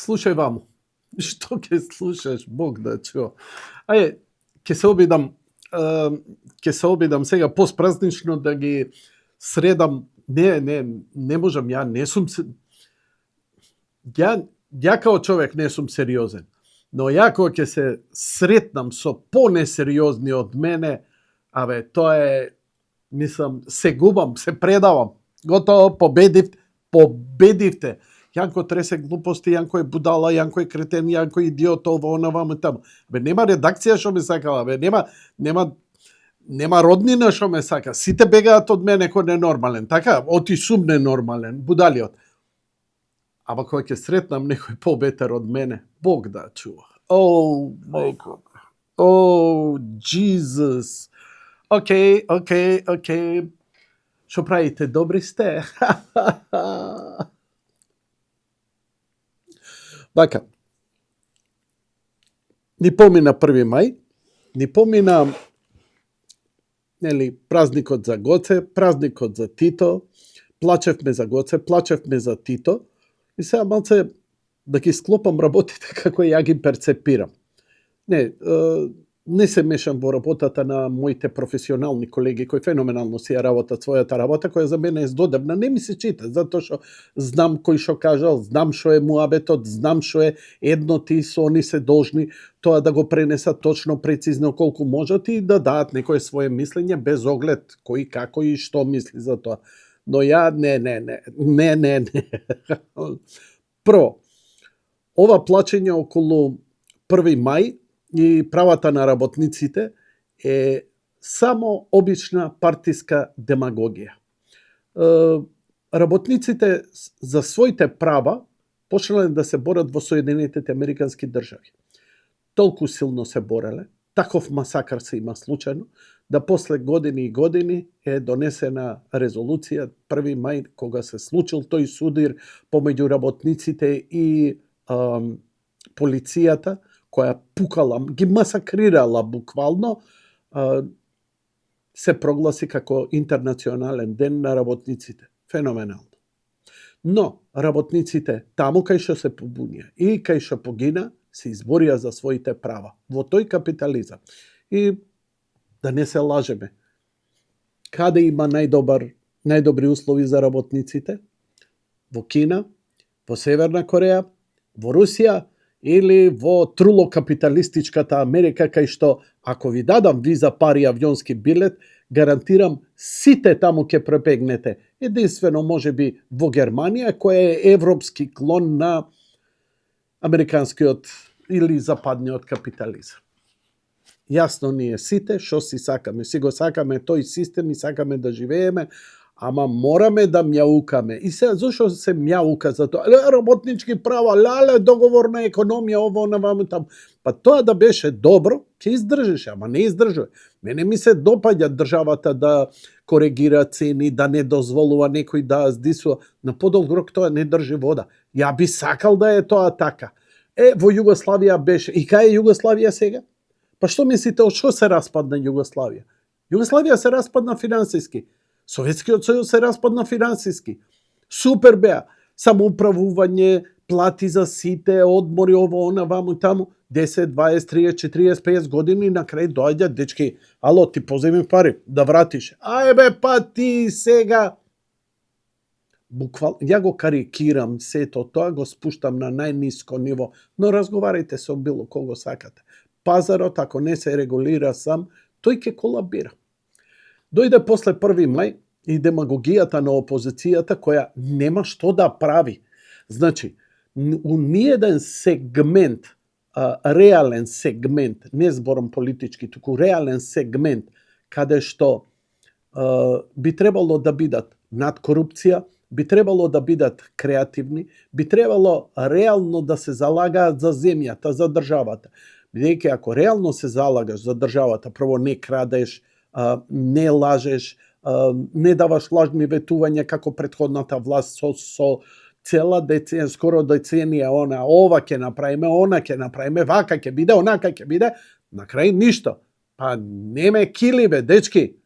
Слушај ваму. Што ќе слушаш, Бог да чува. Ајде, ќе се обидам сега постпразнично да ги средам. Не можам, ја не сум ја као човек не сум сериозен. Но ја кога ќе се сретнам со понесериозни од мене, тоа е, мислам, се губам, се предавам. Готово, победивте. Јанко тресе глупости, Јанко е будала, Јанко е кретен, Јанко е идиот, ова, она, вамо таму. Нема редакција што ме сакала, нема роднина што ме сака. Сите бегаат од мене кој ненормален. Така, оти сум ненормален, будалиот. Ама кога ќе сретнам некој побетер од мене, Бог да чува. Мајко. Jesus. Океј. Што правите? Добри сте? Така. Ни помина 1 мај, ни помина празникот за Гоце, празникот за Тито, плачевме за Гоце, плачевме за Тито, и сега малце да ги склопам работите како ја ги перцепирам. Не се мешам во работата на моите професионални колеги кои феноменално си ја работат својата работа, која за мене е здодевна. Не ми се чита, затоа што знам кој што кажал, знам што е муабетот, знам што е едноти со они се должни тоа да го пренесат точно, прецизно колку можат и да дадат некое свое мислење без оглед кој како и што мисли за тоа. Но ја не. Прво, ова плачење околу 1 мај и правата на работниците е само обична партиска демагогија. Работниците за своите права почнале да се борат во Соединетите Американски држави. Толку силно се бореле, таков масакар се има случајно, да после години и години е донесена резолуција 1 мај, кога се случил тој судир помеѓу работниците и полицијата, која пукала, ги масакрирала буквално, се прогласи како интернационален ден на работниците. Феноменално. Но работниците таму кај што се побунија и кај што погина, се изборија за своите права во тој капитализам. И да не се лажеме, каде има најдобри услови за работниците? Во Кина, во Северна Кореја, во Русија или во трулокапиталистичката Америка, кај што ако ви дадам виза, пари, авионски билет, гарантирам сите таму ќе препегнете. Единствено можеби во Германија, која е европски клон на американскиот или западниот капитализам. Јасно ние сите што си сакаме. Си го сакаме тој систем и сакаме да живееме, ама мораме да мјаукаме. И сега, зашо се мјаука за тоа? Работнички права, договорна економија, ово, ваму таму. Па тоа да беше добро, ќе издржеше, ама не издржува. Мене ми се допаѓа државата да коригира цени, да не дозволува некој да здисува. На подолг рок тоа не држи вода. Ја би сакал да е тоа така. Во Југославија беше. И кај е Југославија сега? Па што мислите, од што се распадна Југославија? Југославија се распадна финансиски. Советскиот сојуз се распадна финансиски. Супер беа. Самоуправување, плати за сите, одмори, ово, она, ваму, таму. 10, 20, 30, 40, 50 години на крај доаѓа, дечки, ало, ти поземи пари, да вратиш. Ајбе, па ти сега... Буквално, ја го карикирам сето тоа, го спуштам на најниско ниво, но разговарајте со било кого сакате. Пазарот, ако не се регулира сам, тој ќе колабира. Дојде после 1 мај и демагогијата на опозицијата која нема што да прави. Значи, у ниеден сегмент, реален сегмент, не зборам политички, туку реален сегмент, каде што би требало да бидат над корупција, би требало да бидат креативни, би требало реално да се залагаат за земјата, за државата. Бидејќи ако реално се залагаш за државата, прво не крадеш, не лажеш, не даваш лажни ветувања како претходната власт со цела деценија, скоро деценија, ова ќе направиме, она ќе направиме, вака ќе биде, онака ќе биде, на крај ништо. Па не ме кили, бе, дечки.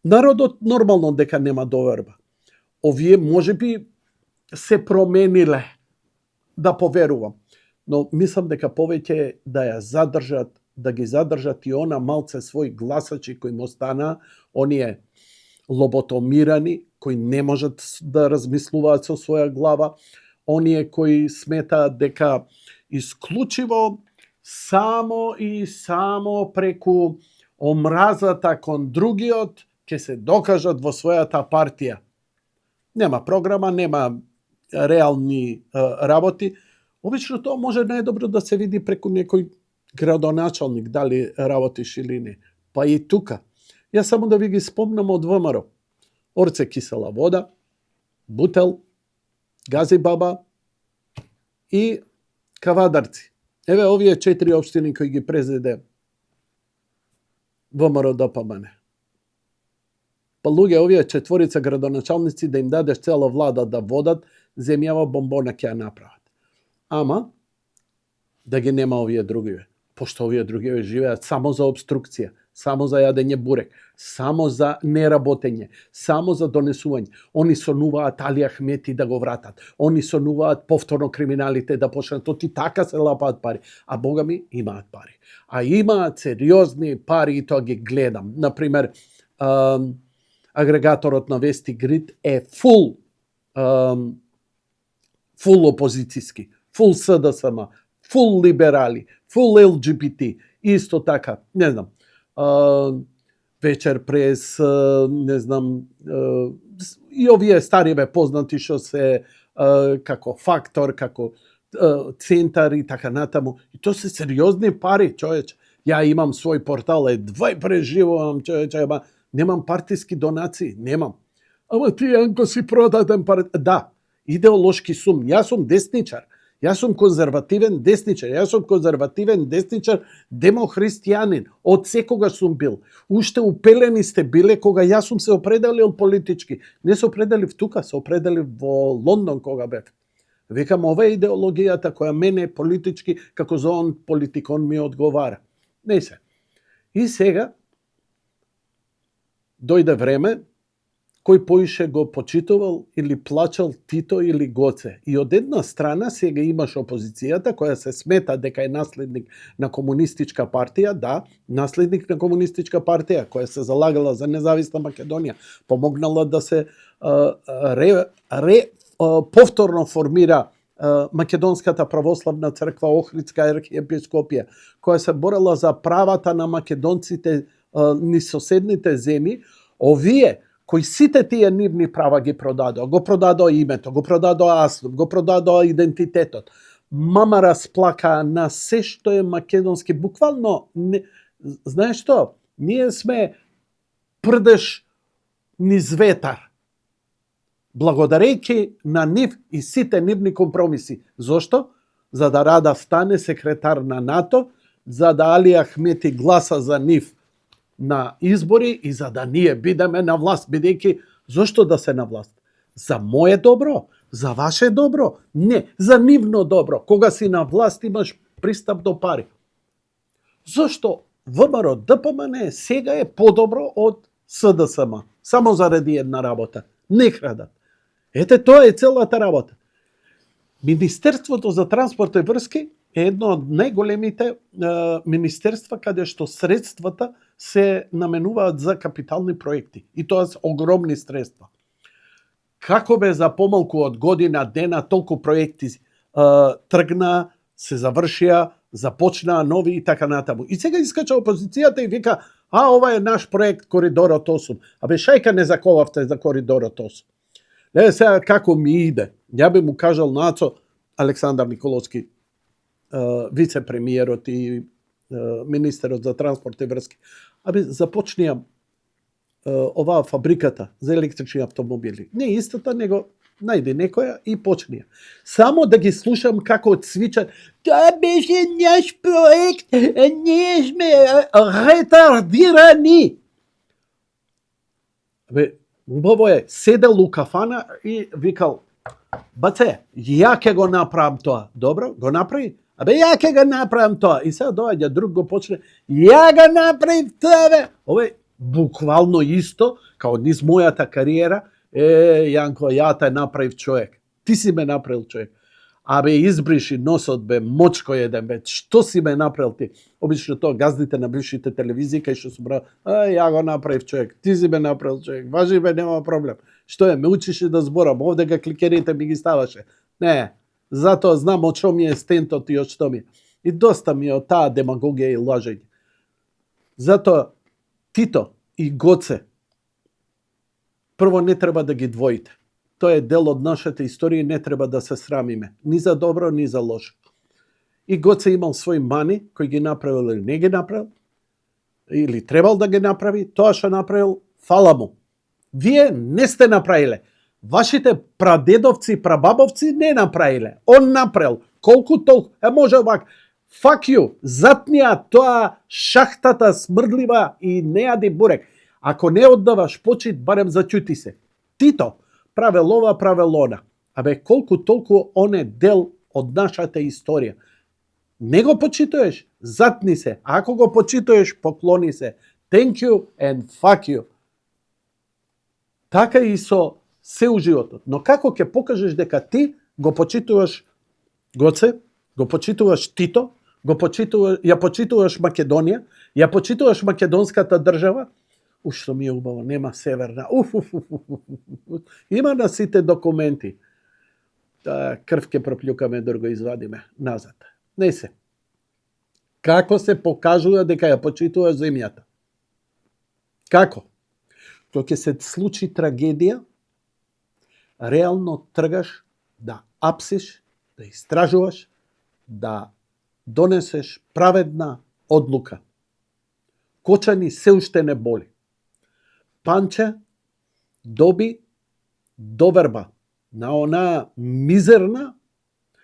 Народот нормално дека нема доверба. овие можеби се промениле, да поверувам. Но мислам дека повеќе да ја задржат, да ги задржат и она малце своји гласачи кои му стана, оние лоботомирани, кои не можат да размислуваат со своја глава, оние кои сметаат дека исклучиво само и само преку омразата кон другиот ќе се докажат во својата партија. Нема програма, нема реални работи. Обично тоа може најдобро да се види преку некој градоначалник, дали работиш или не. Па и тука. Јас само да ви ги спомнам од ВМРО. Орце кисела вода, Бутел, Гази баба и Кавадарци. Еве овие 4 општини кои ги презеде ВМРО ДПМН. Па луѓе, овие 4 градоначалници да им дадеш цела влада да водат, земјава бомбона ќе ја направат. Ама да ги нема овие другиве, пошто овие другиве живеат само за обструкција, само за јадење бурек, само за неработење, само за донесување. Они сонуваат Али Ахмети да го вратат. Они сонуваат повторно криминалите да почнат. Тоти така се лапаат пари. А Бога ми имаат пари. А имаат сериозни пари и тоа ги гледам. Например, агрегаторот на Вести Грид е фул опозицијски, фул СДСМ, фул либерали, фул ЛГБТ, исто така, не знам, Вечер прес, не знам, и овие стариве познати што се како Фактор, како Центар и така натаму. И тоа се сериозни пари, човече. Ја имам свој портал, едва преживувам, човече, немам партиски донации, немам. Ама ти, Јанко, си продаден пари. Да, идеолошки сум. Јас сум десничар. Јас сум конзервативен десничар. Јас сум конзервативен десничар демохристијанин. Од секогаш сум бил. Уште упелени сте биле кога јас сум се определил политички. Не се определив тука, се определив во Лондон кога бев. Викам, ова е идеологијата која мене политички, како за он политикон ми одговара. Не се. И сега дојде време кој поише го почитувал или плачал Тито или Гоце. И од една страна сега имаш опозицијата која се смета дека е наследник на комунистичка партија, да, наследник на комунистичка партија која се залагала за независна Македонија, помогнала да се повторно формира Македонската православна црква, Охридска архиепископија, која се борела за правата на македонците низ соседните земји. Овие кои сите тие нивни права ги продадоа, го продадоа името, го продадоа аслот, го продадоа идентитетот. Мама расплакаа на се што е македонски. Буквално, знаеш што? Ние сме прдеш низ ветар. Благодарејќи на нив и сите нивни компромиси. Зошто? За да Рада стане секретар на НАТО, за да Али Ахмети гласа за нив на избори и за да ние бидеме на власт, бидејќи зошто да се на власт? За мое добро, за ваше добро, не, за нивно добро. Кога си на власт имаш пристап до пари. Зошто ВМРО ДПМН сега е подобро од СДСМ? Само заради една работа. Не крадат. Ете, тоа е целата работа. Министерството за транспорт и врски е едно од најголемите министерства каде што средствата се наменуваат за капитални проекти. И тоа се огромни средства. Како бе за помалку од година дена толку проекти тргна, се завршија, започнаа нови и така натаму. И сега искача опозицијата и вика, ова е наш проект Коридорот 8. Абе, шајка не заковавте за Коридорот 8. Не, сега како ми иде. Ја би му кажал на Ацо Александар Николовски, вице-премиерот и министерот за транспорт и врски. Абе, започнија оваа фабриката за електрични автомобили. Не истата, него најде некоја и почнија. Само да ги слушам како цвичат. Тоа беше наш проект, ние сме ретардирани. Абе, убаво е, седел у кафана и викал, баце, ја ќе го направам тоа. Добро, го направи? Абе, ја ќе го направам тоа. И сега доаѓа друг го почне, ја го направив тоа, бе. Ова е буквално исто, као низ мојата кариера, Јанко, ја те направив човек. Ти си ме направил човек. Абе, избриши носот, бе, мочко еден, бе, што си ме направил ти? Обично тоа газдите на бившите телевизии, кај што се брат, ја го направив човек, ти си ме направил човек, важи бе, нема проблем. Што е, ме учише да зборам, овде га кликерите ми ги ставаше. Не, затоа знам од што ми е стентот и од што ми е. И доста ми е од таа демагогија и лажење. Затоа, Тито и Гоце, прво не треба да ги двоите. Тоа е дел од нашата историја и не треба да се срамиме. Ни за добро, ни за лошо. И Гоце имал своји мани, кои ги направил или не ги направил, или требал да ги направи, тоа што направил, фала му. Вие не сте направиле. Вашите прадедовци и прабабовци не направиле. Он направил. Колку толку. Може овак. Fuck you. Затнија тоа шахтата смрдлива и не јади бурек. Ако не оддаваш почит, барем зачути се. Тито правел ова, правел она. Абе, колку толку он е дел од нашата историја. Не го почитуваш, затни се. Ако го почитуваш, поклони се. Thank you and fuck you. Така и со се у животот. Но како ќе покажеш дека ти го почитуваш Гоце, го почитуваш Тито, ја почитуваш Македонија, ја почитуваш македонската држава, што ми е убаво, нема северна. Има на сите документи. Крв ќе пропљукаме да го извадиме назад. Не се. Како се покажува дека ја почитуваш земјата? Како? Кога ќе се случи трагедија, реално тргаш да апсиш, да истражуваш, да донесеш праведна одлука. Кочани се уште не боли. Панче доби доверба на она мизерна.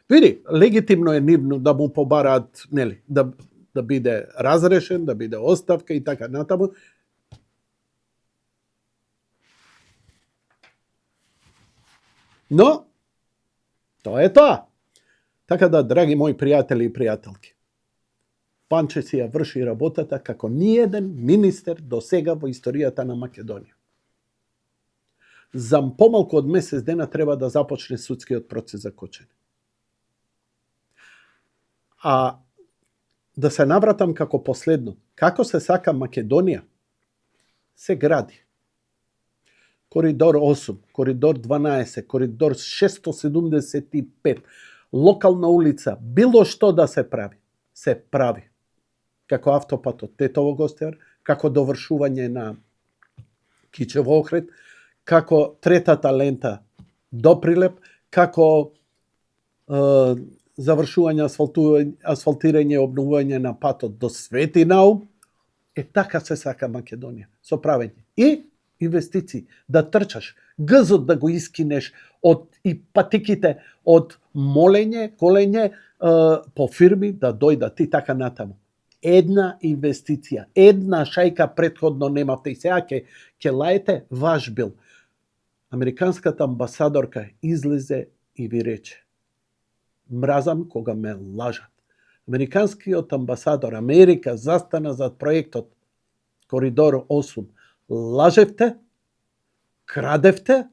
Види, легитимно е нивно да му побараат, нели, да биде разрешен, да биде оставка и така натаму. Но, тоа е тоа. Така да, драги мои пријатели и пријателки, Панче си ја врши работата како ниеден министер до сега во историјата на Македонија. За помалку од месец дена треба да започне судскиот процес за Кочани. А да се навратам како последно, како се сака Македонија, се гради. Коридор 8, коридор 12, коридор 675, локална улица, било што да се прави. Како автопатот Тетово Гостер, како довршување на Кичево Охрид, како третата лента до Прилеп, како завршување асфалтирање и обновување на патот до Свети Наум. Така се сака Македонија, со правење. И инвестиции, да трчаш, гзот да го искинеш и патиките од молење, колене по фирми да дојдат и така натаму. Една инвестиција, една шајка претходно немавте и сега ќе лаете ваш бил. Американската амбасадорка излезе и ви рече: мразам кога ме лажат. Американскиот амбасадор, Америка застана зад проектот Коридор 8. Лажевте, крадевте,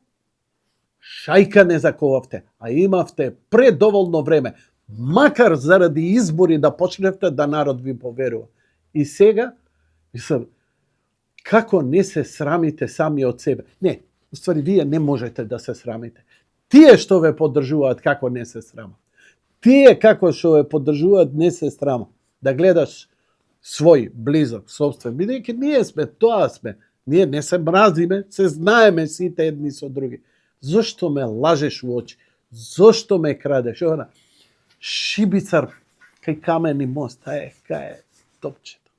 шајка не заковавте, а имавте предоволно време, макар заради избори да почневте, да народ ви поверува. И сега, како не се срамите сами од себе? Не, уствари, вие не можете да се срамите. Тие што ве поддржуваат, како не се срамат. Тие како што ве поддржуваат, не се срамат. Да гледаш свој близок, собствен, бидејќи ние сме, тоа сме. Ние не се мразиме, се знаеме сите едни со други. Зошто ме лажеш во очи? Зошто ме крадеш? Она шибицар кај камени мост, кај топчето.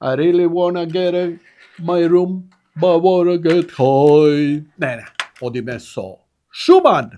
I really wanna get my room, but wanna get high. Не, одиме со Шуман.